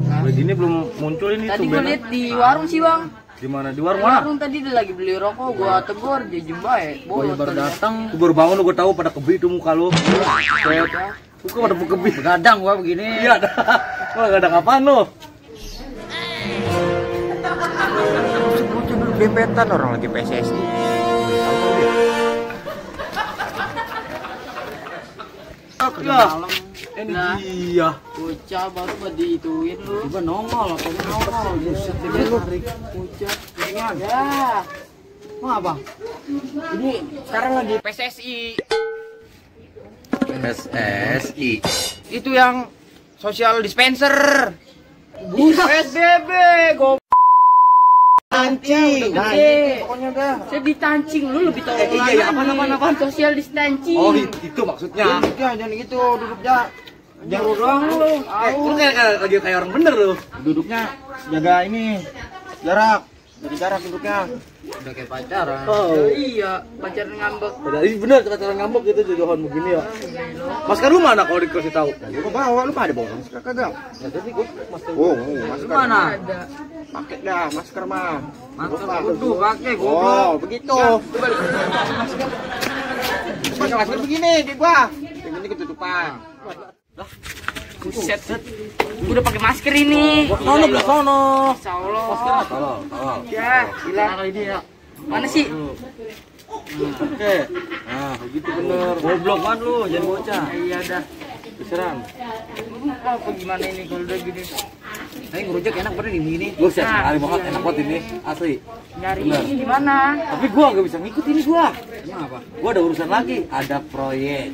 Begini belum muncul ini. Tadi gue liat di warung sih bang. Di mana? Di warung mana? Warung tadi dia lagi beli rokok, gue tegur dia jembae. Gue baru datang. Gue baru bangun gue tahu pada kebi itu muka lu. Muka pada kebi. Begadang gua begini. Iya dah. Wah enggak ada kapan lu. Bocah dulu dempetan orang lagi PSSI. Tahu dia. Ya. Ini dia. Bocah baru buat diituin lu. Coba nongol, apa nongol. Buset Ini lu bocah. Ya. Mau apa? Ini sekarang lagi PSSI. PSSI. Itu yang social dispenser. PSBB, go. Tancing. Nah, pokoknya udah. Saya ditancing lu lebih tahu. Iya, apa? Social distancing. Oh, itu maksudnya. Jangan gitu, duduknya. Jangan doang lu. Lu kayak orang bener lu. Duduknya jaga ini. Jarak. Jadi jarak duduknya. Udah kayak pacaran. Oh. Iya, pacaran ngambek. Ini bener kata ngambek gitu jodohan begini ya. Masker lu mana kalau dikasih tahu? Gua bawa, lu ada bawa masker kagak? Ya tadi gua masker. Oh, masker Mana? Ada. pakai dah masker mah. Masker kudu pakai Oh, goblok. begitu. Pakai masker begini di gua. Begini ketutupan. Buset. Gua udah pakai masker ini. Sono belah sono. Insyaallah. Tolong. Ya, gila kali dia. Mana sih? Oke. Nah, begitu bener. Goblok banget lu, jangan bocah. Iya dah. Diserang. Apa gimana ini kalau udah gini? Tapi ngerujak enak bener di sini. Gua siap sekali banget enak banget ini, asli. Nyari Bener. ini di mana? Tapi gua gak bisa ngikut ini gua. Emang apa? Gua ada urusan lagi, ada proyek.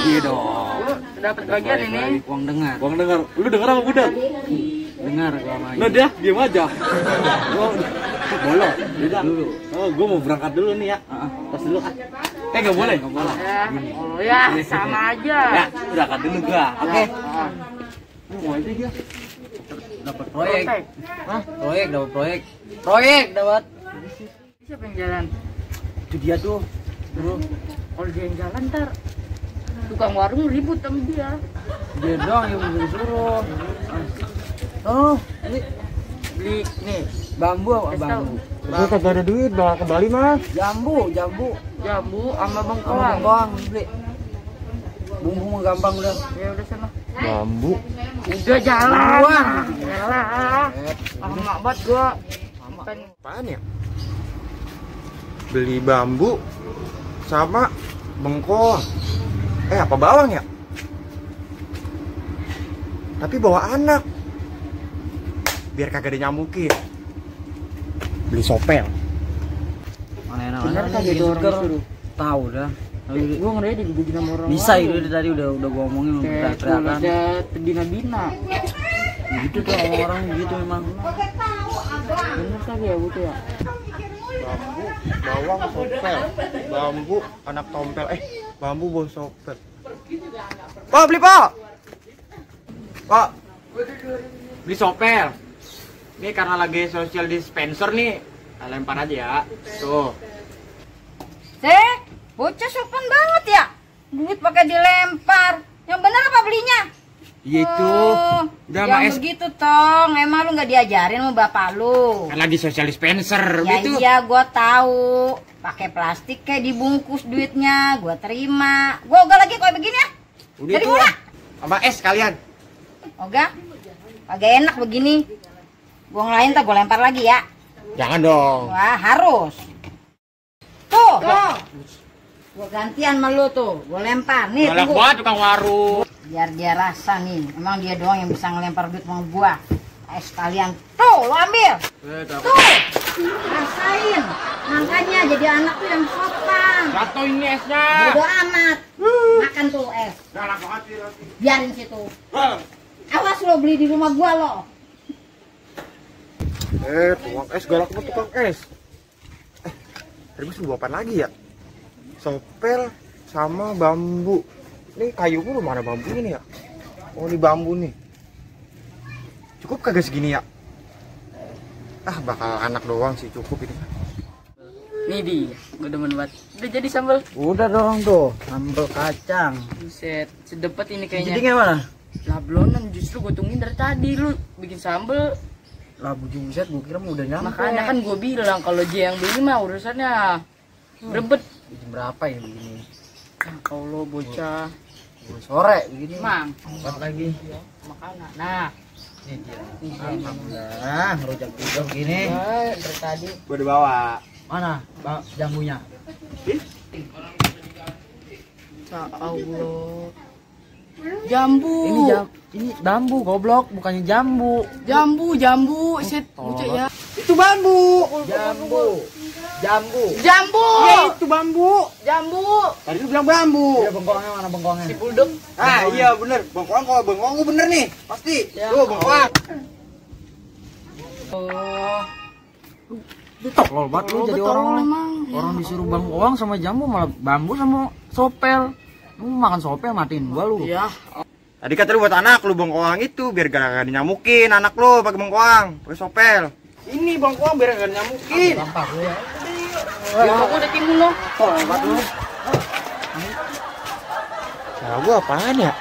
Iya dong. Lu dapat bagian Proyek ini. lagi, Uang dengar. Gua denger, lu denger apa budak? Dengar gua sama Nah dia diem aja. Gua boleh. Udah dulu. Oh, gua mau berangkat dulu nih ya. Tos dulu ah. Gak boleh. Enggak boleh. Ya, oh ya, sama aja. Ya, berangkat dulu gua. Oke. Ah. Mau aja dia. Dapat proyek. Protek. Hah? Proyek dapat proyek. Proyek dapat. Siapa yang jalan? Itu dia tuh. Bro, kalau dia yang jalan ntar tukang warung ribut sama dia. Dia doang yang disuruh. Oh, ini Beli nih bambu apa Kasih bambu? Gua kagak ada duit, bawa ke Bali Mas. Jambu. jambu sama bengkoang. Bengkoang beli. Bumbu mah gampang udah. Ya udah sana. Bambu. Udah jalan. Wah. Yalah. Lama banget gua. Kan Apaan ya? Beli bambu sama bengkoang. Apa bawang ya? Tapi bawa anak. Biar kagak dinyamukin. Beli sopel. Mana enak bener mana kagak ada orang disuruh? tahu dah. gua ngeri digebukin sama orang. Bisa lain. itu dari tadi udah gua omongin udah Kayak kalau teriakan. ada bina-bina. Gitu tuh orang gitu memang. Bener kali ya butuh ya. Bambu, bawang, sopel. Bambu, anak tompel. Bambu, bawa sopel. Pak, beli Pak. Pak. Beli sopel. Ini karena lagi social dispenser nih. Lempar aja ya. Tuh. Bocah sopan banget ya. Duit pakai dilempar. Yang bener apa belinya? Iya itu. Oh, Udah, yang Mas. begitu tong. Emang lu nggak diajarin sama bapak lu? Kan lagi social dispenser Ya gitu. iya, gua tahu. Pakai plastik kayak dibungkus duitnya. Gua terima. Gua ogah lagi kayak begini ya. Udah Jadi itu. murah. Sama es kalian. Ogah. Agak enak begini. Gua ngelain tak gua lempar lagi ya. Jangan dong. Wah, harus. Tuh. Gua gantian sama lu tuh. Gua lempar. Nih, Galak tunggu. banget tukang warung. Biar dia rasa nih. Emang dia doang yang bisa ngelempar duit sama gua. Sekalian. Tuh, lu ambil. Tuh. Rasain. Makanya jadi anak tuh yang sopan. Jatuh ini esnya. Bodo amat. Makan tuh es. Galak banget sih. Biarin situ. Awas lo beli di rumah gua lo. Tukang es galak banget tukang es. Tadi gue suruh apaan lagi ya? Sopel sama bambu. Ini kayu mulu, mana bambunya nih ya? Oh, ini bambu nih. Cukup kagak segini ya? Bakal anak doang sih, cukup ini. Nih dia, gua demen banget. Udah jadi sambal. Udah dong tuh, sambal kacang. Buset, sedepet ini kayaknya. Jadinya mana? Lah belum justru gue tungguin dari tadi lu bikin sambel. Lah buset, gue kira mau udah nyampe. Makanya kan gue bilang kalau dia yang beli mah urusannya berebet. Jam berapa ya begini? Allah bocah. Sore begini. Mang, Empat lagi. makanan. Nah, Ini dia. Alhamdulillah, ngerujak tidur gini. dari tadi. Gua dibawa. Mana jambunya? Ya Allah. Jambu. Ini bambu goblok, bukannya jambu. Jambu, set bocah ya. Itu bambu. Jambu. Jambu. Itu bambu. Jambu. Tadi lu bilang bambu. Iya, bengkoangnya mana bengkoangnya? Si bulldog. Ah iya bener. Bengkoang kalau bengkoang gua bener nih. Pasti. Ya. Tuh bengkoang. Oh, Itu tolol banget lu jadi betul orang. emang. Orang disuruh bengkoang sama jambu malah bambu sama sopel. Lu makan sopel matiin gua lu. Ya, Tadi kata lu buat anak lu bengkoang itu biar gak dinyamukin anak lu pakai bengkoang, pakai sopel. Ini bengkoang biar gak dinyamukin. Gampang lu ya. ya aku udah timbul loh. Cara gua apaan ya?